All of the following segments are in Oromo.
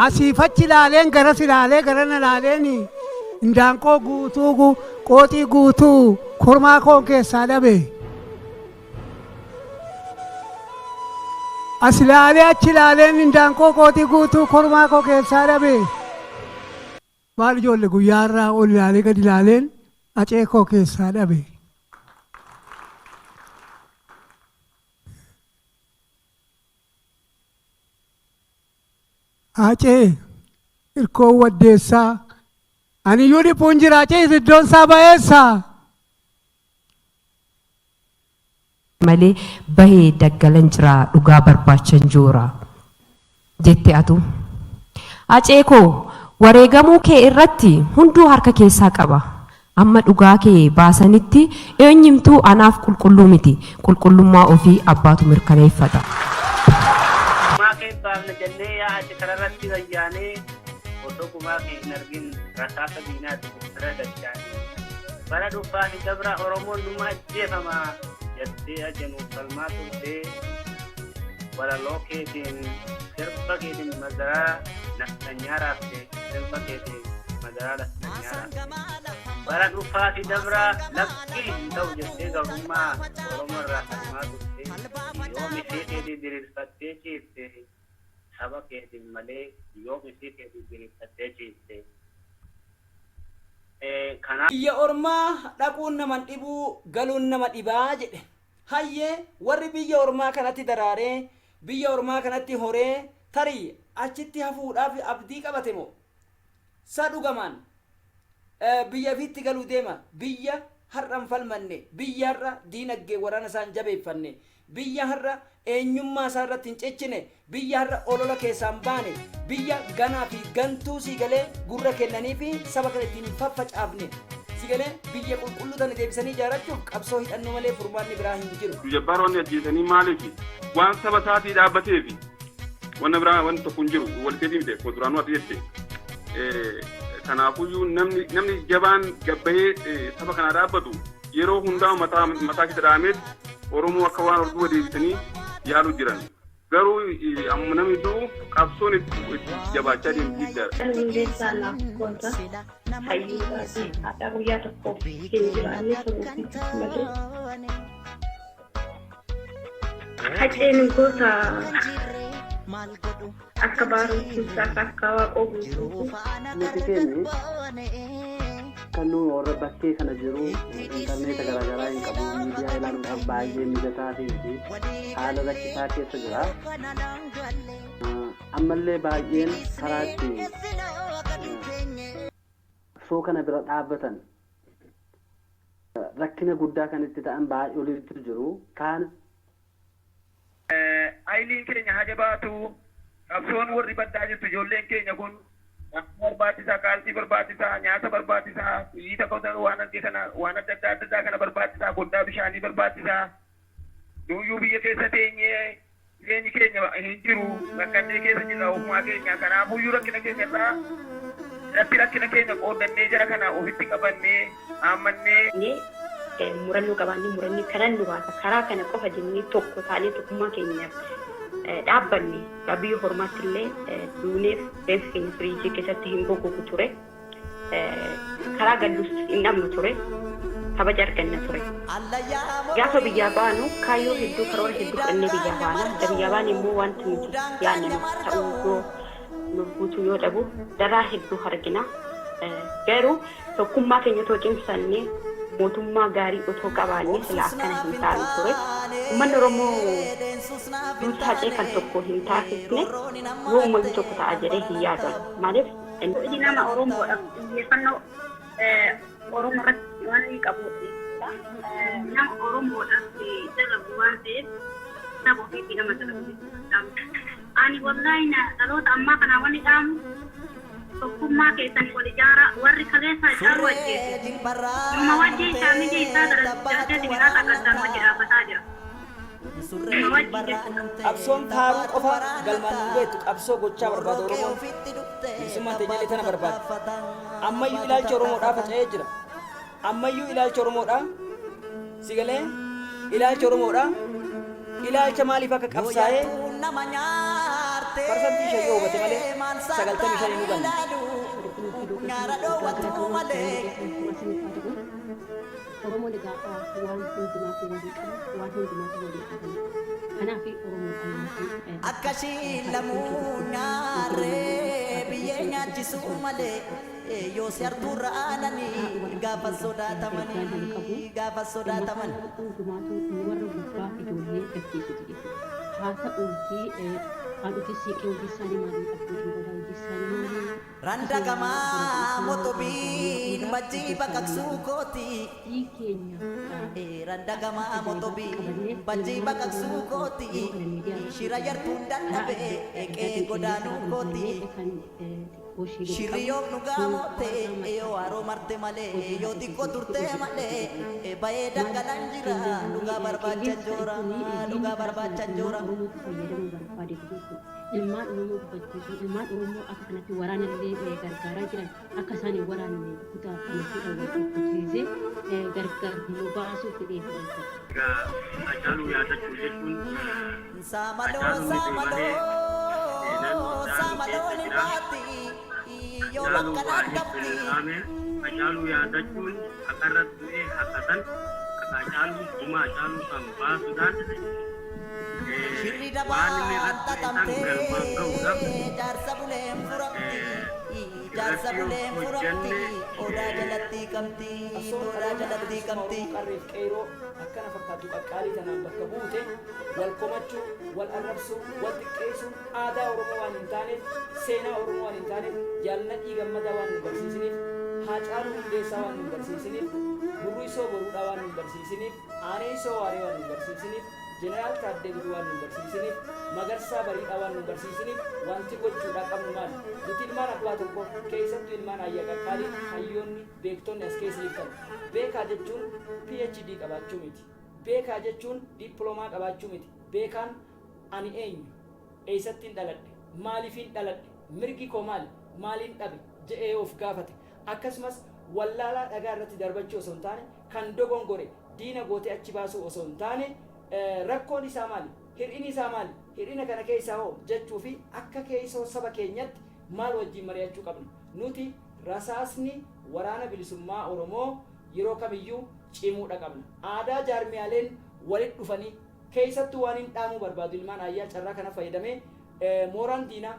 Asiif achi ilaaleen garas ilaalee garana ilaaleen indaanqoo guutuu qooxii guutuu kormaa koon keessaa dhabe. As ilaalee achi ilaaleen indaanqoo qooxii guutuu kormaa koo keessaa dhabe. Maal ijoolle guyyaa irraa ol ilaalee gad ilaaleen acee koo keessaa dhabe. Acee hirkoon waddeessaa aniyyuu dhiphuun jira acee iddoon isaa ba'eessaa. Malee bahee daggalan jira dhugaa barbaachan joora. Jette atu. Hacee koo wareegamuu kee irratti hunduu harka keessaa qaba. Amma dhugaa kee baasanitti eenyumtuu anaaf qulqulluu miti. Qulqullummaa ofii abbaatu mirkaneeffata. Gumaa kee baafna jennee yaa Hace kararratti wayyaanee osoo gumaa kee hin argin rasaasa diinaati bira dachaane. Bara dhufaa fi dabra Oromoon numa ajjeefama jettee aja nuuf falmaa turtee walaloo keetiin sirba keetiin mazaraa nafxanyaa raafte sirba keetiin mazaraa nafxanyaa raafte. Bara dhufaa fi dabra lakkii hin ta'u jettee gabrummaa Oromoo irraa falmaa turte yoom isii keetii diriirfattee ciifte saba keetiin malee yoom isii keetii diriirfattee ciifte. Kanaaf. Biyya ormaa dhaquun nama hin dhibuu galuun nama dhibaa jedhe. Hayyee warri biyya ormaa kanatti daraaree, biyya ormaa kanatti horee tarii achitti hafuudhaaf abdii qabate moo? Sa dhugamaan biyya ifiitti galuu deema? Biyya har'a hin falmanne, biyya har'a diinaggee waraana isaa hin jabeeffanne, Biyya har'a eenyummaa isaa irratti hin cichine, biyya har'a olola keessaa hin baane, biyya ganaa fi gantuu sii galee gurra kennaniifi saba kana ittiin hin faffacaafne, si galee biyya qulqulluu tana deebisanii ijaarachuuf qabsoo hidhannoo malee furmaanni biraa hin jiru. Abdujabbaar wanni ajjeesanii maaliifi? Waan saba isaatii dhaabbateefi. Wanna biraa wanni tokko hin jiru. Wal keetii miti akkuma duraanuu ati jette. Kanaafuyyuu namni namni jabaan gabbahee saba kanaa dhaabbatu yeroo hundaa mataa mataa keessa dhaameet Oromoo akka waan of duuba deebisanii yaalu jiran. Garuu amma namni du'u qabsoon itti jabaachaa deemti jechaadha. Hundeessaa naaf goota hayyuu taate haadha guyyaa tokkoof hin jiraanne saba ofiitiif malee. Haceen goota akka Baaroo Tumsaa fi akka Waaqoo Guutuuti. Nuti keenya kan nu warra bakkee kana jiru intarneeta garaagaraa hin qabu, miidiyaa ilaaluudhaaf baay'ee mijataa fi haala rakkisaa keessa jira. Ammallee baay'een karaa itti qabsoo kana bira dhaabbatan rakkina guddaa kan itti ta'an baay'ee oliitu jiru. Kaan Ayiliin keenya haa jabaatu. Qabsoon warri baddaa jirtu ijoolleen keenya kun xaa'oo barbaachisa, kaalsii barbaachisa, nyaata barbaachisa, xiyyiita gosa waan arge kana waan adda addaa adda addaa kana barbaachisa, koddaa bishaanii barbaachisa. Nuuyyuu biyya keessa teenyee jireenyi keenya hin jiru, rakkannee keessa jirra ofumaa keenya. Kanaafuuyyuu rakkina keenya irraa irratti rakkina keenya qooddannee jara kana ofitti qabannee haammannee jennee murannoo qabaannee murannee kanan nu baasa karaa kana qofa jennee tokko taanee tokkummaa keenyaaf dhaabbanne biyya hormaatti illee duuneef reenfi keenya firiijii keessatti hin goggogu ture. Karaa gallus hin dhabnu ture. Kabaja arganna ture. Gaafa biyyaa baanu kaayyoo hedduu karoora hedduu fudhannee biyyaa baana. Erga biyyaa baane immoo wanti nuti yaadne nuuf ta'uu yoo nuuf guutuu yoo dhabu daraa hedduu argina. Garuu Tokkummaa keenya otoo cimsannee, mootummaa gaarii otoo qabaannee silaa akkana hin taanu ture. Uummanni Oromoo duuti Hacee kan tokko hin taasisne yoomumayyuu tokko ta'a jedhee hin yaadu ani. Maaliif? Inni nama Oromoodhaaf xiyyeeffannoo Oromoo irratti waan inni qabu jechuudha. Nama Oromoodhaaf dalagu waan ta'eef saba ofiitii nama dalagu jechuudha. Ani wallaahi na dhaloota ammaa kanaa wanni dhaamu Tokkummaa keessan wal ijaaraa. Warri kaleessa Hacaaluu ajjeese numa wajjiin shaamizii isaa darajaa har'a gaddaan wajji dhaabbataa jira. Numa wajjiin jechuudha. Qabsoon faaruu qofa galmaan nun geettu, qabsoo gochaa barbaada Oromoon. Bilisummaan teenyallee tana barbaaddi. Ammayyuu ilaalchi Oromoodhaa faca'ee jira. Ammayyuu ilaalchi Oromoodhaa si galee ilaalchi Oromoodhaa ilaalcha maaliif akka qabsaa'ee Parsantii 5 yoo hubate malee 95 hin hubanne. Nyaara dhoowwatu malee. Oromoon egaa waan hundumaatu walii qaba, waan hundumaatu walii qaba. Kanaaf Oromoon Akkasii lamuu nyaarree biyyee nyaachisuu malee, yoo si hartuurra aananii gaafa sodaatamanii, gaafa sodaataman. Hundumaatu warra gubbaa ijoollee gaggeessuti jechuudha. Haa ta'uutii haadhotii siiqee hojii isaanii maalii, abbootiin gadaa hojii isaanii maalii? Randagamaa motobiin bajjii baqaqsuu kooti. Randagamaa motobiin bajjii baqaqsuu kooti. Shira yartuun dadhabe eqee godaanuu kooti. Shirri yoom dhugaa moote, yoo haroo marte malee, yoo xiqqoo turte malee, bayee daggalan jira dhugaa barbaacha joora, dhugaa barbaacha joora. Oromootti fayyadamuu barbaadeetu jechuudha. Ilmaan Oromoo gufachiisuu, ilmaan Oromoo akka kanatti waraanallee gargaaraa jiran akka isaan hin waraanne kutaa amantiidhaan wal gufachiisee gargar nu baasuu fedheetu jechuudha. Egaa Hacaaluu yaadachuu jechuun Saamaloo Hacaaluun ni malee naannoo saamaloo Hacaaluu saamaloon keessa hin jira. baatti yoo Hacaaluu bakka waa dhaqqabdi. hedduu dhaame. Hacaaluu yaadachuun haqarratti du'ee haqa san, haqa Hacaaluu, gumaa Hacaaluu san baasuudhaan Shirri waan inni dabaan irratti du'e san galmaan gahuudhaaf xaxamtee jaarsa buleen furamti, jaarsa irratti yoo buleen furamti, hojjenne odaa jalatti qabdi, Qabsoon odaa dhaloonni adda jalatti bilisummaa qabdi. Oromoo qarreef qeeroo akkana fakkaattu qaqqaalii tanaan bakka buute wal komachuu, wal arrabsuu, wal xiqqeessuun aadaa Oromoo waan hin taaneef, seenaa Oromoo waan hin taaneef, Jaalladhii Gammadaa waan nu barsiisiniif, Haacaaluu Hundeessaa waan nu barsiisiniif, Burruisoo Boruudhaa waan nu barsiisiniif, Aaneessoo Waaree waan nu barsiisiniif, Jeneraal Taaddee Birruu waan nu barsiisiniif, Magarsaa Bariidhaa waan nu barsiisiniif, wanti gochuudhaa qabnu maali? Nuti ilmaan abbaa tokko, keessattuu ilmaan ayyaa qaqqaalii, hayyoonni, beektonni as keessa jirtan. Beekaa jechuun PhD qabaachuu miti. Beekaa jechuun dippiloomaa qabaachuu miti. Beekaan ani eenyu? Eessattiin dhaladhe? Maaliifiin dhaladhe? Mirgi koo maali? Maaliin dhabe? Je'ee of gaafate. Akkasumas wallaalaa dhagaa irratti darbachuu osoo hin taane, kan dogongore diina gootee achi baasuu osoo hin taane, rakkoon isaa maali? Hir'inni isaa maali? Hir'ina kana keessaa hoo jechuu fi akka keessoo saba keenyatti maal wajjin mari'achuu qabna? Nuti rasaasni Waraana Bilisummaa Oromoo yeroo kamiyyuu cimuudha qabna. Aadaa jaarmiyaaleen walit dhufanii, keessattuu waan hin dhaamuu barbaadu ilmaan aayyaa carraa kana fayyadamee, mooraan diinaa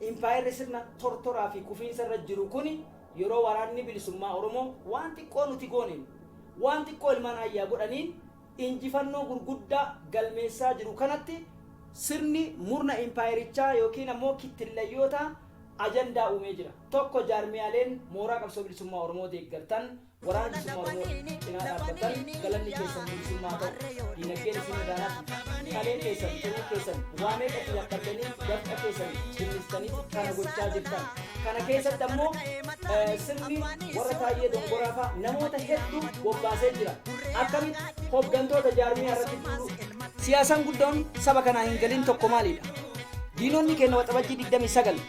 impaayerri sirna tortoraa fi kufiinsa irra jiru kuni yeroo Waraanni Bilisummaa Oromoo waan xiqqoo nuti gooneen, waan xiqqoo ilmaan aayyaa godhaniin injifannoo gurguddaa galmeessaa jiru kanatti, sirni murna impaayerichaa yookiin ammoo kittillayyootaa ajandaa uumee jira. Tokko, jaarmiyaaleen mooraa qabsoo bilisummaa Oromoo deeggartan, Waraana Bilisummaa Oromoo cinaa dhaabbattan, galanni keessan bilisummaa haa ta'u. Diinagdeen isin irraa nafne. Kaleen keessan, tiruu keessan, waa meeqatti dadhabdanii, dafqa keessan cimmistanii kana gochaa jirtan. Kana keessatti ammoo sirni warra Taayyee Dongoraa fa'aa namoota hedduu bobbaasee jira. Akkamitti hoggantoota jaarmiyaa irratti duuluu? Siyaasaan guddoon saba kanaa hin galin tokko maalidha? Diinonni keenya Waxabajjii 29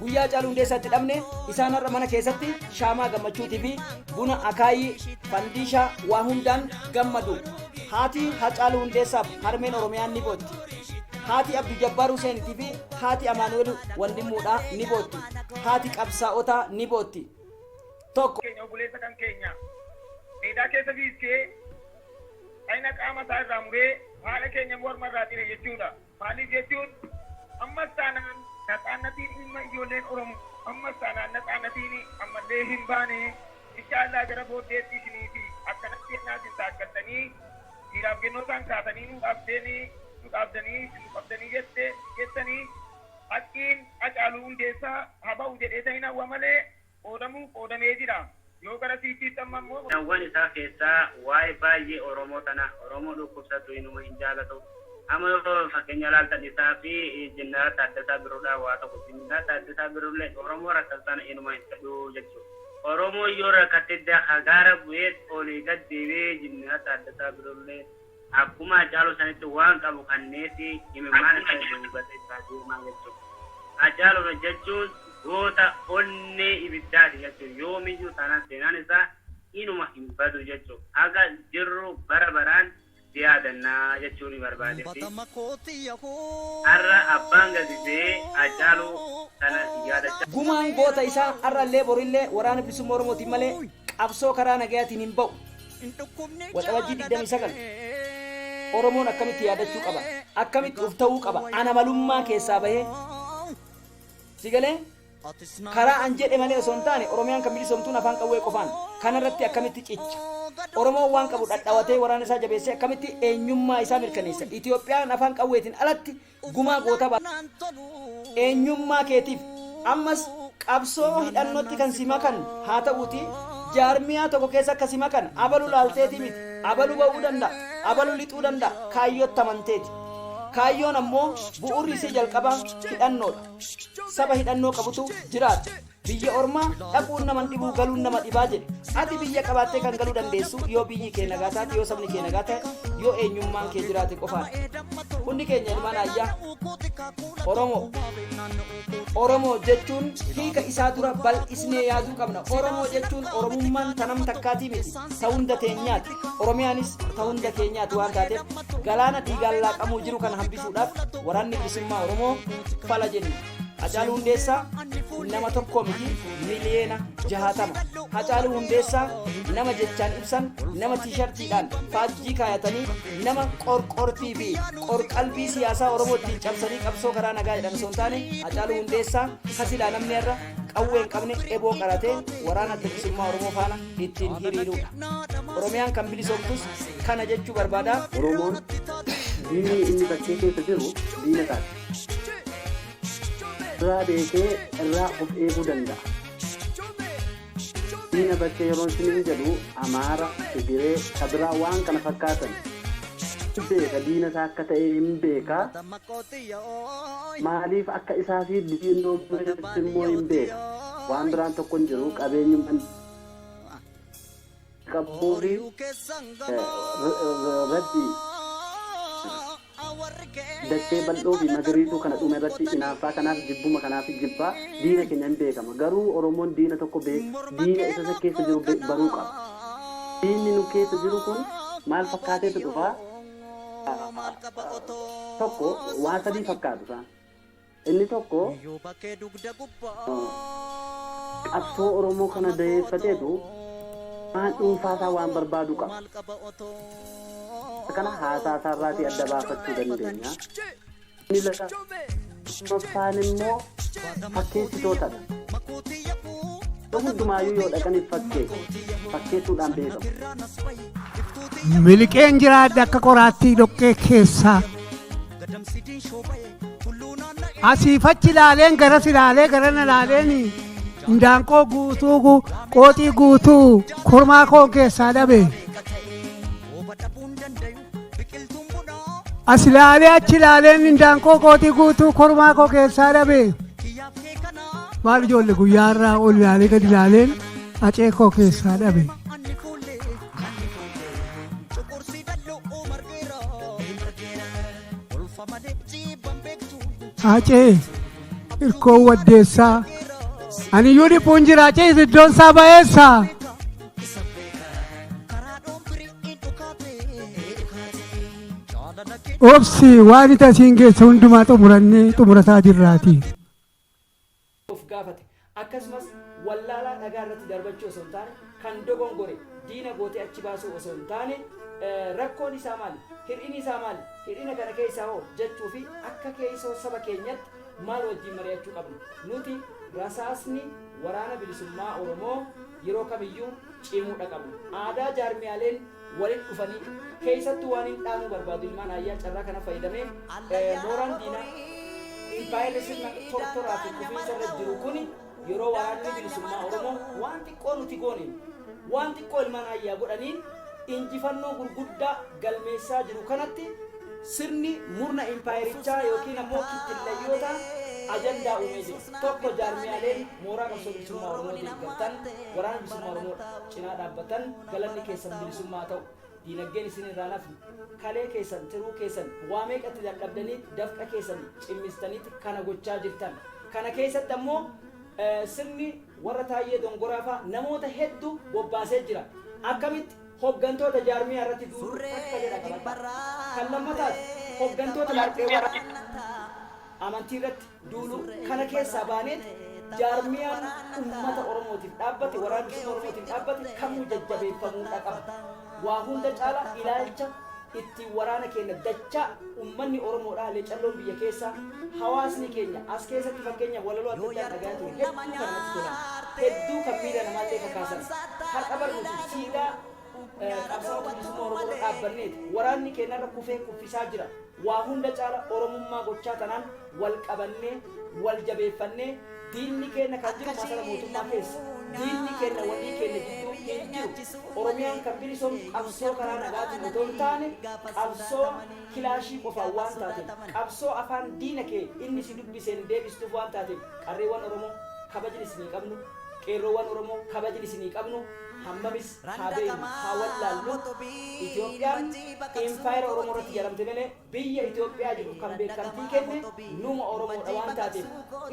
guyyaa Hacaaluu Hundeessaa itti dhabne, isaan har'a mana keessatti shaamaa gammachuutii fi buna akaayii fandiishaa waa hundaan gammadu. Haati Hacaaluu Hundeessaaf harmeen Oromiyaan ni bootti. Haati Abdu Jabbaar Huseenitii fi haati Amaanu'el Wandimmuudhaa ni bootti. Haati qabsaa'otaa ni bootti. Tokko. Keenya obboleessa kan keenya meedaa keessa fiiskee dhayna qaama isaa irraa muree, haadha keenya morma irraa cire jechuudha. Maaliif jechuun, ammas taanaan natsaannatiin ilma ijoolleen Oromoo, ammas taanaan natsaannatiin ammallee hin baane. Inshaallah gara booddeetti isinii fi akkanatti ennaa isin taaggaltanii dhiiraaf gennoosaan kaatanii nu dhaabdanii, nu dhaabdanii, isin nu qabdanii jette jettanii, haqqiin Hacaaluu Hundeessaa haa ba'u jedhee ta'in hawwa malee qoodamuu qoodamee jira. Yoo gara siichiitti amma immoo. Seenawwan isaa keessaa waa'ee baay'ee Oromoo tana, Oromoo dhukkubsatu inuma hin jaalatu. Amma yoo fakkeenya laaltan, isaa fi Jeneraal Taaddasaa Birruudhaa waa tokko. Jeneraal Taaddasaa Birruullee Oromoo rakkatu tana inuma hin fedhu jechuudha. Oromoo yoo rakkatte gaara bu'ee olii gad deebi'ee, Jeneraal Taaddasaa Birruullee akkuma Hacaaluu sanitti waan qabu kanneefi imimmaan isaa duugatee biraa deemaa jechuudha. Hacaaluu jechuun goota onnee ibiddaati jechuudha. Yoomiyyuu taanaan seenaan isaa inuma hin badu jechuudha. Haga jirru bara baraan. Si yaadannaa jechuun barbaadetti. Har'a abbaan gadisee Hacaaluu sana yaadachaa. Gumaan goota isaa har'allee borillee Waraana Bilisummaa Oromootiin malee qabsoo karaa nagayaatiin hin ba'u. Waxabajjii 29 Oromoon akkamitti yaadachuu qaba? Akkamitti uf ta'uu qaba? Ana malummaa keessaa bahee si galee? Karaa an jedhe malee osoo hin taane Oromiyaan kan bilisoomtuun afaan qawwee qofaan. Kana irratti akkamitti cicha? Oromoon waan qabu dhadhawatee waraana isaa jabeessee akkamitti eenyummaa isaa mirkaneessa? Itoophiyaan afaan qawweetiin alatti gumaa gootaa baasa. Eenyummaa keetiif ammas qabsoo hidhannootti kan si makan haa ta'uutii jaarmiyaa tokko keessa akka si makan abalu laalteetii miti. Abalu ba'uu danda'a, abalu lixuu danda'a, kaayyootti amanteeti. Kaayyoon ammoo bu'uurri isii jalqabaa hidhannoodha. Saba hidhannoo qabutu jiraata. Biyya ormaa dhaquun nama hin dhibuu galuun nama dhibaa jedhe. Ati biyya qabaattee kan galuu dandeessu yoo biyyi kee nagaa taate, yoo sabni kee nagaa ta'e, yoo eenyummaan kee jiraate qofaadha. Hundi keenya ilmaan Aayyaa Oromoo. Oromoo jechuun hiika isaa dura bal'isnee yaaduu qabna. Oromoo jechuun Oromummaan ta nam takkaatii miti, ta hunda teenyaati. Oromiyaanis ta hunda keenyaati waan taateef galaana dhiigaan laaqamuu jiru kana hambisuudhaaf Waraanni Bilisummaa Oromoo fala jenna. Hacaaluu Hundeessaa nama tokko miti miliyeena jahatama. Hacaaluu Hundeessaa nama jechaan ibsan, nama tiishartiidhaan faajjii kaayatanii, nama qorqortii fi qorqalbii siyaasaa Oromoo ittiin cabsanii qabsoo karaa nagaa jedhan osoo hin taane Hacaaluu Hundeessaa kasilaa namni irra qawwee hin qabne eboo qaratee waraana adda bilisummaa Oromoo faana ittiin hiriiruudha. Oromiyaan kan bilisoomtus kana jechuu barbaada. Oromoon diinni inni bakkee keessa jiru diina isaati. Irraa beekee irraa of eeguu danda'a. Diina bakkee yeroon isiniin jedhu Amaara, Tigiree, ka biraa waan kana fakkaatan. Hin beeka diina isaa akka ta'e hin beeka. Maaliif akka isaa fi diinoometti immoo hin beeka. Waan biraan tokko hin jiru qabeenyummaan qabuu fi Rabbi dachee bal'oo fi magariituu kana dhume irratti inaaffaa kanaaf jibbuma kanaaf jibbaa diina keenya hin beekama. Garuu Oromoon diina tokko diina isa isa keessa jiru baruu qaba. Diinni nu keessa jiru kun maal fakkaateetu dhufa? Tokko waan sadii fakkaatu isaan. Inni tokko qabsoo Oromoo kana daheeffateetu waan dhuunfaa isaa waan barbaadu qaba. Kana haasaa isaa irraatii adda baafachuu dandeenya. Inni lammaffaan immoo fakkeessitootadha. Iddoo hundumaayyuu yoo dhaqaniif fakkeessu. Fakkeessuudhaan beekamu. Miliqeen jiraadha akka qoraattii dhoqqee keessaa. Asiif achi ilaaleen garas ilaalee garana ilaaleen indaanqoo guutuu qooxii guutuu kormaa koo keessaa dhabe. As ilaalee achi ilaaleen indaanqoo qooxii guutuu kormaa koo keessaa dhabe. Maal ijoollee guyyaa irraa ol ilaalee gad ilaaleen acee koo keessaa dhabe. Acee irkoon waddeessaa aniyyuu dhiphuun jira acee iddoon isaa ba'eessaa. Obsi waan ita isiin geesse hundumaa xumurannee xumurataa jirraatii. of gaafate. Akkasumas wallaalaa dhagaa irratti darbachuu osoo hin taane, kan dogongore diina gootee achi baasuu osoo hin taane, rakkoon isaa maali? Hir'ini isaa maali? Hir'ina kana keessaa hoo? jechuu fi akka keessoo saba keenyatti maal wajjin mari'achuu qabna? Nuti rasaasni Waraana Bilisummaa Oromoo yeroo kamiyyuu cimuudha qabna. Aadaa jaarmiyaaleen walitti dhufanii keessattuu waanin dhaamuu barbaadu ilmaan Aayyaa carraa kana fayyadamee mooraan diinaa impaayerri sirna tortoraa fi kufiinsa irra jiru kuni yeroo Waraanni Bilisummaa Oromoo waan xiqqoo nuti gooneen waan xiqqoo ilmaan Aayyaa godhaniin injifannoo gurguddaa galmeessaa jiru kanatti sirni murna impaayerichaa ykn ammoo kittillayyootaa ajandaa uumee jira. Tokko jaarmiyaaleen mooraa qabsoo bilisummaa Oromoo deeggartan Waraana Bilisummaa Oromoo cinaa dhaabbatan galanni keessan bilisummaa haa ta'u. Diinaggeen isin irraa hin hafne. Kalee keessan, tiruu keessan, waa meeqa itti dadhabdaniit dafqa keessan cimmistaniit kana gochaa jirtan. Kana keessatti ammoo sirni warra Taayyee Dongoraa faa namoota heddu bobbaasee jira. Akkamitti? Hoggantoota jaarmiyaa irratti duuluu takka jedha qabadha. Kan lammataas hoggantoota maadheewwan amantii irratti duuluu kana keessaa baaneet jaarmiyaan ummata Oromootiif dhaabbate, Waraana Bilisummaa Oromootiif dhaabbate kamuu jajjabeeffamuudha qaba. Waa hunda caala ilaalcha ittiin waraana keenya dachaa ummanni Oromoodhaa leecalloon biyya keessaa hawaasni keenya as keessatti fakkeenyaaf walaloo adda addaan dhagayaa ture hedduu kan namatti tolan hedduu kan miira namaallee kakaasan har'a bar nuti siidaa qabsaa'ota bilisummaa Oromoo irra dhaabbanneeti waraanni keenya irra kufee kuffisaa jira. Waa hunda caala Oromummaa gochaa tanaan wal qabannee, wal jabeeffannee diinni keenna kan jiru masara mootummaa keessa. Diinni keenna walii keenna jidduu hin jiru. Oromiyaan kan bilisoomtu qabsoo karaa nagaatiin otoo hin taane qabsoo kilaashii qofaan waan taateef, qabsoo afaan diina kee inni si dubbiseen deebistuuf waan taateef qarreewwan Oromoo kabajni isinii qabnu, qeerroowwan Oromoo kabajni isinii qabnu hammamis haa beeynu, haa wallaallu, Itoophiyaan impaayera Oromoo irratti ijaaramte malee biyya Itoophiyaa jedhuuf kan beekamtii kenne numa Oromoodha waan taateef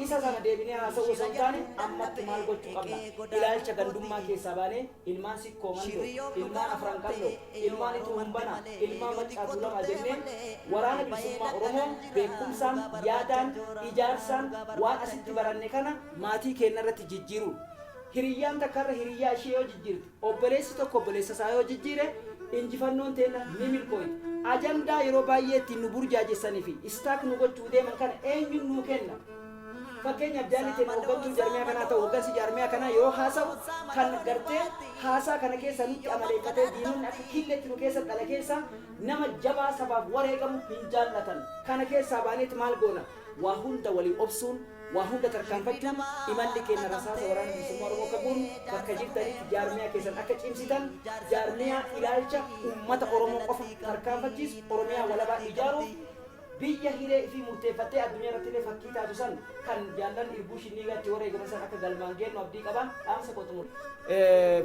isa sana deebinee haasa'uu osoo hin taane ammatti maal gochuu qabna? Ilaalcha gandummaa keessaa baanee ilmaan Sikkoo Mandoo, ilmaan Afran Qalloo, ilmaan Ituu Humbanaa, ilmaan Maccaa Tuulamaa jennee Waraana Bilisummaa Oromoo beekumsaan, yaadaan, ijaarsaan waan asitti baranne kana maatii keenna irratti jijjiiruun Hiriyyaan takka irra hiriyyaa ishee yoo jijjiirte, obboleessi tokko obboleessa isaa yoo jijjiire, injifannoon teenna ni milkooyti. Ajandaa yeroo baay'ee ittiin nu burjaajessanii fi stuck nu gochuu deeman kana eenyuun nuu kenna? Fakkeenyaaf jaalli teenna hoggantuun jarmiyaa kanaa ta'u hoggansi jaarmiyaa kanaa yeroo haasa'u kan gartee haasaa kana keessa nutti amaleeffatee diinonni akka killeetti nu keessa dhala keessaa nama jabaa sabaaf wareegamu hin jaallatan. Kana keessaa baaneeti maal goona? Waa hunda walii obsuun Waa hunda tarkaanfachuun imalli keenna rasaasa Waraana Bilisummaa Oromoo akka guunu bakka jirtanitti jaarmiyaa keessan akka cimsitan, jaarmiyaa ilaalcha ummata Oromoo qofa tarkaanfachiisu Oromiyaa walabaa ijaaruuf biyya hiree ifii murteeffattee addunyaa irrattillee fakkii taatu san kan jaallan Irbuu Shinniigaatti wareegaman san akka galmaan geennu abdii qaba. Dhaamsa koo xumura.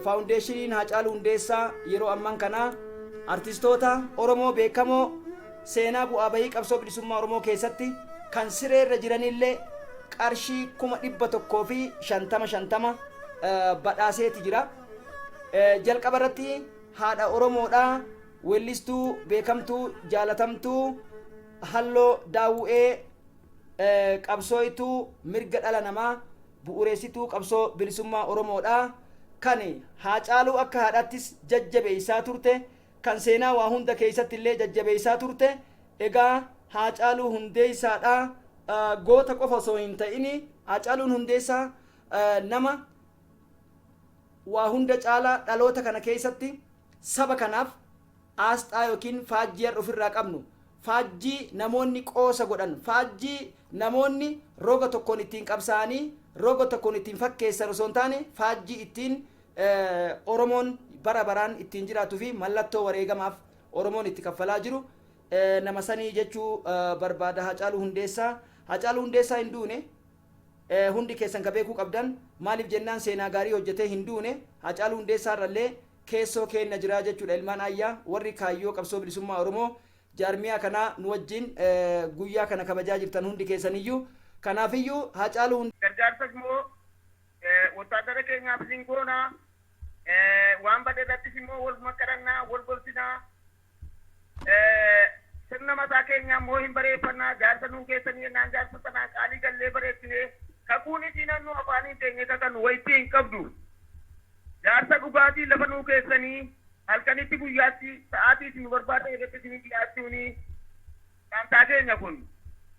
Faawundeeshiniin Haacaaluu Hundeessaa yeroo amman kanaa artistoota Oromoo beekamoo Seenaa bu'aa bahii qabsoo bilisummaa Oromoo keessatti kan siree irra jiranillee qarshii 150,000 50 badhaaseeti jira. Jalqaba irratti haadha Oromoodhaa weellistuu beekamtuu jaalatamtuu Halloo Daawu'ee qabsooytuu mirga dhala namaa bu'ureessituu qabsoo bilisummaa Oromoodhaa kan Haacaaluu akka haadhaattis jajjabeessaa turte kan seenaa waa hunda keessatti illee jajjabeessaa turte egaa Haacaaluu Hundeessaadha goota qofa osoo hin ta'ini Haacaaluun Hundeessaa nama waa hunda caalaa dhaloota kana keessatti saba kanaaf aasxaa yookiin faajjii har'a ofirraa qabnu faajjii namoonni qoosa godhan faajjii namoonni roga tokkoon ittiin qabsaa'anii roga tokkoon ittiin fakkeessan osoo hin taane faajjii ittiin Oromoon bara baraan ittiin jiraatuu fi mallattoo wareegamaaf Oromoon itti kaffalaa jiru nama sanii jechuu barbaada Haacaaluu Hundeessaa. Haacaaluu Hundeessaa hin duune. Hundi keessan ka beekuu qabdan maaliif jennaan seenaa gaarii hojjetee hin duune. Haacaaluu Hundeessaa irrallee keessoo keenna jira jechuudha ilmaan Aayyaa warri kaayyoo qabsoo bilisummaa Oromoo jaarmiyaa kanaa nu wajjin guyyaa kana kabajaa jirtan hundi keessaniyyuu. Kanaafiyyuu Haacaaluu Gargaarsas immoo Wottaaddara keenyaafis hin goona, waan bade irrattis immoo wol makkaranna, wol gorsina. Sirna mataa keenyaa immoo hin bareeffanna. Jaarsa nuu geessanii jennaan jaarsa sanaa qaalii gallee bareechinee kakuun isiin nu afaaniin teenyee kakannu wayittii hin qabdu. Jaarsa dhugaatii lafa nuu keessanii halkanitti guyyaatti sa'aatii isin nu barbaaddan irratti isinii dhiyaachuuni saantaa keenya kun.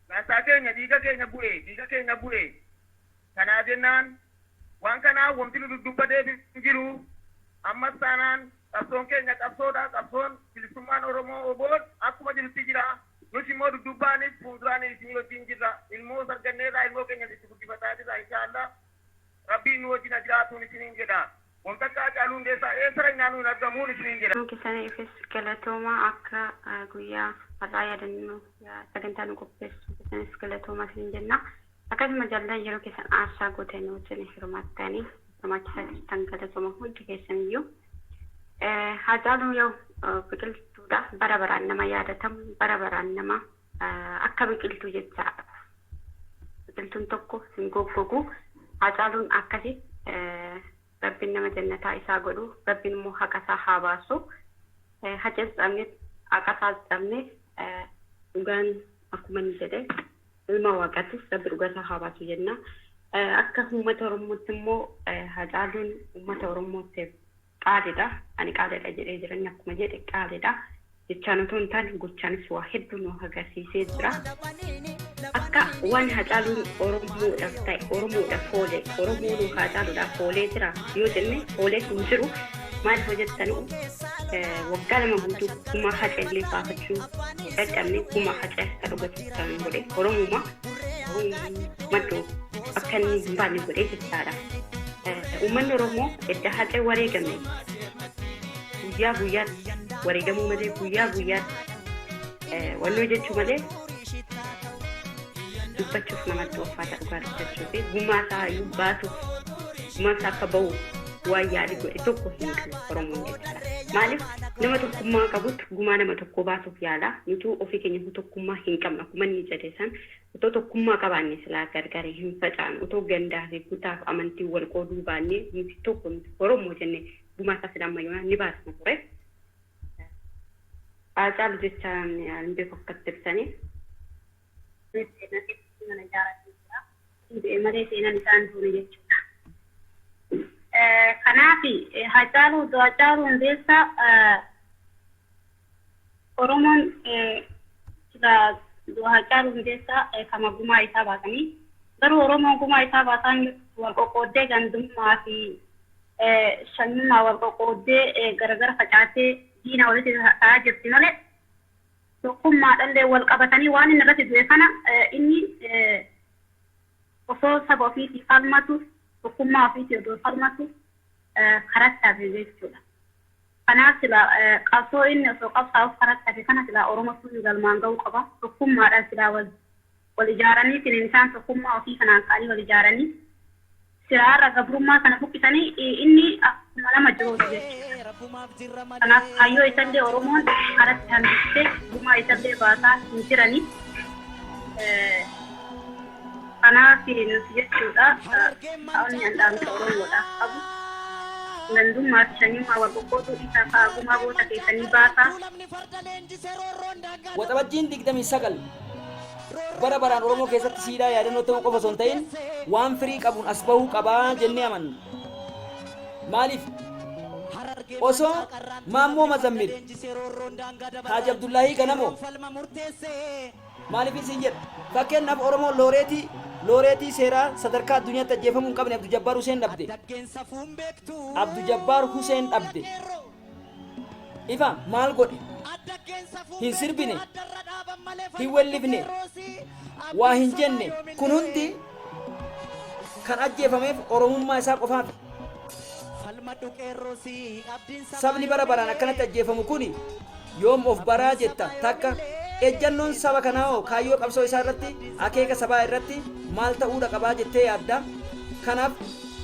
Saantaa keenya dhiiga keenya bu'e dhiiga keenya bu'e. Kanaa jennaan waan kanaa womti nu duddubbateef hin jiru. Ammas taanaan qabsoon keenya qabsoodha. Qabsoon bilisummaan Oromoo OBOn akkuma jirutti jira. Nus immoo duddubbaanis fuulduraanis isinii wajjin jirra. Ilmoos arganneerra ilmoo keenyas itti guddifataa jirra inshaa Allah. Rabbiin nu wajjin ha jiraatuun isiniin jedha. Wom takka Hacaaluu Hundeessaa eessa dhaqnaanuu hin argamuun isiniin jedha. Keessaniifis galatoomaa akka guyyaa har'aa yaadannoo sagantaa nu qopheessuu keessanis galatoomaa isiniin jenna. Akkasuma jaallan yeroo keessan aarsaa gootanii nu wajjin hirmaattanii hirmaachisaa jirtan galatooma hundi keessaniyyuu. Haacaaluun yoo biqiltuudha bara baraan nama yaadatamu bara baraan nama akka biqiltuu jechaadha. Biqiltuun tokko hin goggogu. Haacaaluun akkasi rabbiin nama jannataa isaa godhu rabbiin immoo haqa isaa haa baasu. Hacees dhabne, haqasaas dhabne. Dhugaan akkuma inni jedhe ilma Waaqaatti, Rabbi dhugaa isaa haa baasu jenna. Akka uummata Oromootti immoo Hacaaluun uummata Oromootiif qaaliidha. Ani qaaliidha jedhee jiran akkuma jedhe qaaliidha. Jechaan otoo hin taane gochaanis waa hedduu nu agarsiisee jira. Akka waan Hacaaluun Oromoodhaaf ta'e, Oromoodhaaf oole, Oromoon Hacaaluudhaaf oolee jira yoo jenne, oolee hin jiru. Maal hojjettanu, waggaa 2 guutuu gumaa Haceellee baafachuu dadhabne. Gumaa Hacee akka dhugatu kan godhe Oromuma maddu akka inni hin baanne godhee jechaadha. Uummanni Oromoo edda Hacee wareegame guyyaa guyyaatti wareegamuu malee, guyyaa guyyaatti wannoo jechuu malee, dubbachuuf namatti ulfaata. Dhugaa dubbachuu fi gumaa isaa iyyuu baasuuf, gumaa isaa akka bahu waan yaalii godhe tokko hin qabu Oromoon jechaadha. Maaliif, nama tokkummaa qabutti gumaa nama tokko baasuuf yaala. Nutu ofii keenya tokkummaa hin qabnu. Akkuma inni jedhe san, otoo tokkummaa qabaanne silaa gargar hin facaanu. Otoo gandaa fi kutaaf amantii wal qooduu baannee, nuti tokko, nuti Oromoo jenne, gumaa isaa sila ammayyoonaa ni baasna ture. Haacaalu jechaan hin beeku akkatti ibsanii. Seenaa keessatti mana ijaaratee jira. Du'e malee seenaan isaan duune jechuudha. Kanaaf Haacaaluu Hundeessaa, Oromoon sila du'a Haacaaluu Hundeessaa kama gumaa isaa baasanii, garuu Oromoon gumaa isaa baasaa wal qoqqooddee, gandummaa fi shanyummaa wal qoqqooddee, garagara facaatee diina walitti ta'aa jirti malee, tokkummaadhaallee wal qabatanii waan inni irratti du'e kana, inni osoo saba ofiitii falmatu, tokkummaa ofiitii odoo falmatu karatti hafe jechuudha. Kanaaf sila qabsoo inni osoo qabsaa'uuf karatti hafe kana sila Oromoo sun galmaan ga'uu qaba. Tokkummaadhaan silaa wal ijaaranii, sinin isaan tokkummaa ofii kanaan ka'anii wal ijaaranii silaarra gabrummaa kana buqqisanii, inni akkuma nama jiruuti jechuudha. Kanaaf kaayyoo isallee Oromoon karatti hambistee gumaa isallee baasaa hin jirani. Kanaaf nuti jechuudha, ta'onni handhaamsa Oromoodhaaf qabu. Gandummaa fi shanyummaa wal qoqqooduu isaa ka'a, gumaa goota keessanii baasaa. Waxabajjiin 29 bara baraan Oromoo keessatti siidaa yaadannoo ta'uu qofa osoo hin ta'in, waan firii qabuun as bahuu qabaa jennee amanna. Maaliif, osoo Maammoo Mazammil, Haaji Abdullaahii Ganamoo, maaliif isin jedha, fakkeenyaaf Oromoon looreetii seeraa sadarkaa addunyaatti ajjeefamuu hin qabne Abdu Jabbaar Huseen dhabde. Abdu Jabbaar Huseen dhabde. Ifa maal godhe? Hin sirbine, hin wellifne, waa hin jenne. Kun hundi kan ajjeefameef Oromummaa isaa qofaaf. Sabni bara baraan akkanatti ajjeefamu kuni yoom of baraa jetta? Takka ejjannoon saba kanaa hoo kaayyoo qabsoo isaa irratti, akeeka sabaa irratti maal ta'uudha qabaa jettee yaadda? Kanaaf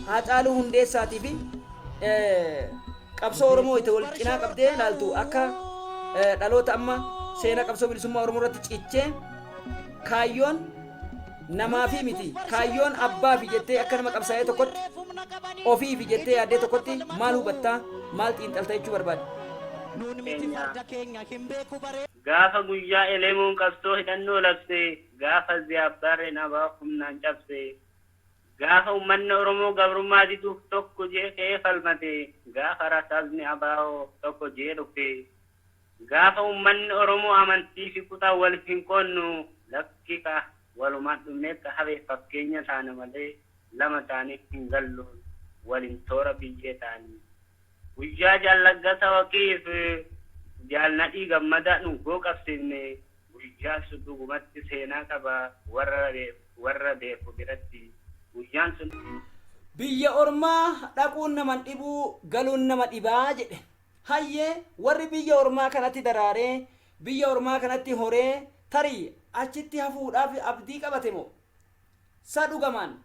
Haacaaluu Hundeessaatii fi qabsoo Oromoo itti wal cinaa qabdee ilaaltu, akka dhaloota amma seenaa qabsoo bilisummaa Oromoo irratti cichee, kaayyoon namaafi miti, kaayyoon abbaafi jettee, akka nama qabsaa'ee tokkotti, ofiifi jettee yaaddee tokkotti, maal hubattaa, maal xiinxalta jechuu barbaade? Gaafa guyyaa Elemoon qabsoo hidhannoo labse, gaafa Ziyaabbaarreen abaa humnaan cabse, gaafa uummanni Oromoo gabrummaa diduuf tokko jee ka'ee falmate, gaafa rasaasni abaa'oo tokko jee dhufe, gaafa uummanni Oromoo amantii fi kutaa wal hin qoonnu, lakki ka walumaan dhumnee ka hafe fakkeenya taana malee lama taanii hin gallu, waliin toora biyyee taanii. Guyyaa Jaal Laggasa Waqiif Jaal Nadhii Gammadaa dhungoo qabsiifne, guyyaan sun dhugumatti seenaa qaba warra beeku biratti guyyaan sun. Biyya ormaa dhaquun naman dhibuu, galuun nama dhibaa jedhe. Hayyee, warri biyya ormaa kanatti daraaree, biyya ormaa kanatti horee, tarii achitti hafuudhaaf abdii qabate moo sa dhugamaan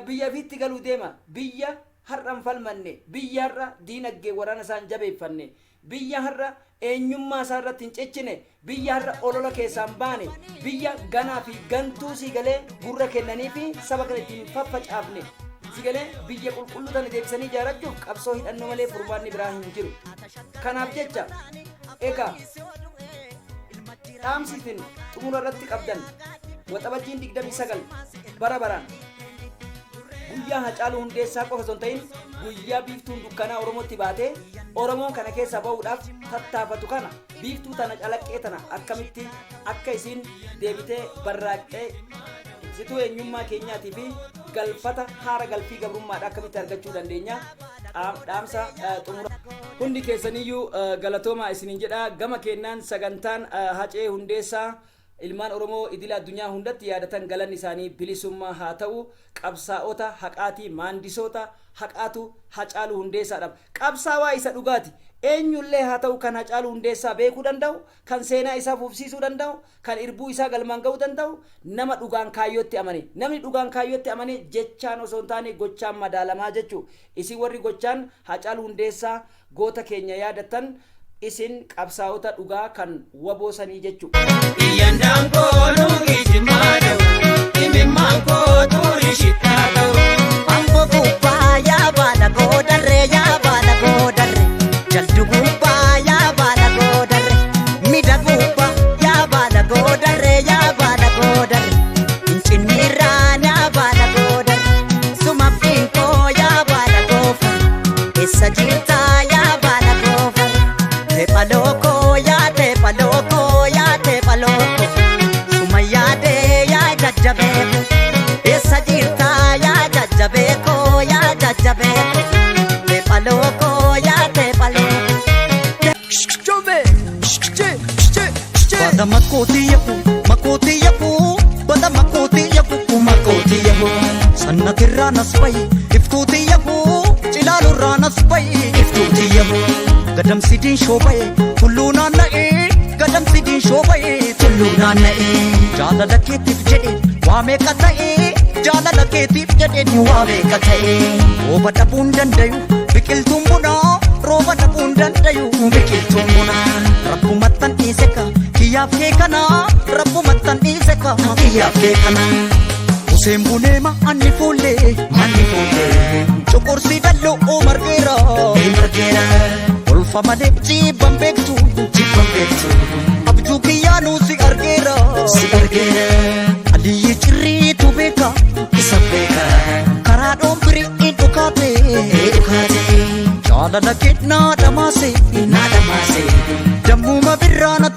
biyya ofiitti galuu deema? Biyya har'a hin falmanne, biyya har'a diinagdee waraana isaa hin jabeeffanne, biyya har'a eenyummaa isaa irratti hin cichine, biyya har'a olola keessaa hin baane, biyya ganaa fi gantuu sii galee gurra kennanii fi saba kana ittiin faffacaafne. Si galee, biyya qulqulluu tana deebisanii ijaarrachuuf qabsoo hidhannoo malee furmaanni biraa hin jiru. Kanaaf jecha egaa dhaamsi isin xumura irratti qabdan, Waxabajjiin 29 bara baraan guyyaa Hacaaluu Hundeessaa qofa osoo hin ta'in, guyyaa biiftuun dukkanaa Oromootti baatee Oromoon kana keessaa bahuudhaaf tattaafatu kana, biiftuu tana, calaqqee tana akkamitti akka isiin deebitee barraaqxee ibsituu eenyummaa keenyaatii fi galfata haara galfii gabrummaadha akkamitti argachuu dandeenya, dhaamsa xumura. Hundi keessaniyyuu galatoomaa isiniin jedha. Gama kennaan sagantaan Hacee Hundeessaa ilmaan Oromoo idila addunyaa hundatti yaadatan galanni isaanii bilisummaa haa ta'u. Qabsaa'ota haqaatii, maandisoota haqaatu Hacaaluu Hundeessaadhaaf qabsaawaa isa dhugaati. Eenyullee haa ta'u, kan Hacaaluu Hundeessaa beekuu danda'u, kan seenaa isaa fufsiisuu danda'u, kan irbuu isaa galmaan ga'uu danda'u, nama dhugaan kaayyootti amane. Namni dhugaan kaayyootti amane jechaan osoo hin taane gochaan madaalamaa jechuu. Isin warri gochaan Hacaaluu Hundeessaa goota keenya yaadattan, isin qabsaa'ota dhugaa kan waboo sanii jechuu. Iyyandaan kooluu ijimmaa ta'u, imimmaan koo xurii shittaa ta'u. Ambo gubbaa yaa baala goodarree, yaa baala goodarree, jaldu gubbaa yaa baala goodarree, mida gubbaa yaa baala goodarree, yaa baala goodarree, fincinnirraan yaa baala goodarree, suma fiinkoo yaa baala goofa, eessa jirtaa yaa baala goofa, teepha lookoo yaa teepha lookoo yaa teepha lookoo, suma yaadee yaa jajjabeeko, eessa jirtaa yaa jajjabeeko, yaa jajjabeeko, teepha lookoo yaa teepha lookoo. Bada makooti yahu, makooti yahu, bada makooti yahu, makooti yahu. Sannatirraa nas bahi, iftuuti yahu, cilaalurraa nas bahi, iftuuti yahu. Gadamsidiin shoobaye, tulluu naanna'ee, gadamsidiin shoobaye, tulluu naanna'ee. Jaalala keetiif jedhe waa meeqa ta'ee, jaalala keetiif jedhe ni waa meeqa ta'ee. Rooba dhabuun dandayu, biqiltuun bunaa, rooba dhabuun dandayu, biqiltuun bunaa. Rabbumattan dhiise ka, kiyyaaf kee kanaa, rabbumattan dhiise ka, kiyyaaf kee kanaa. Museen buneema anni fuullee, manni fuullee. Coqorsi dalloo margeera, margeera. Olfa malee jibban beektu, jibban beektu. Abjuu kiyyaanuu si argeera, si argeera. Aliyyi cirriitu beeka, isa beeka. Karaa dhoombirii in dhukaate, dhukaate. Jaalala kee naa dhamaase, naa dhamaase. Dammuma birraa natti.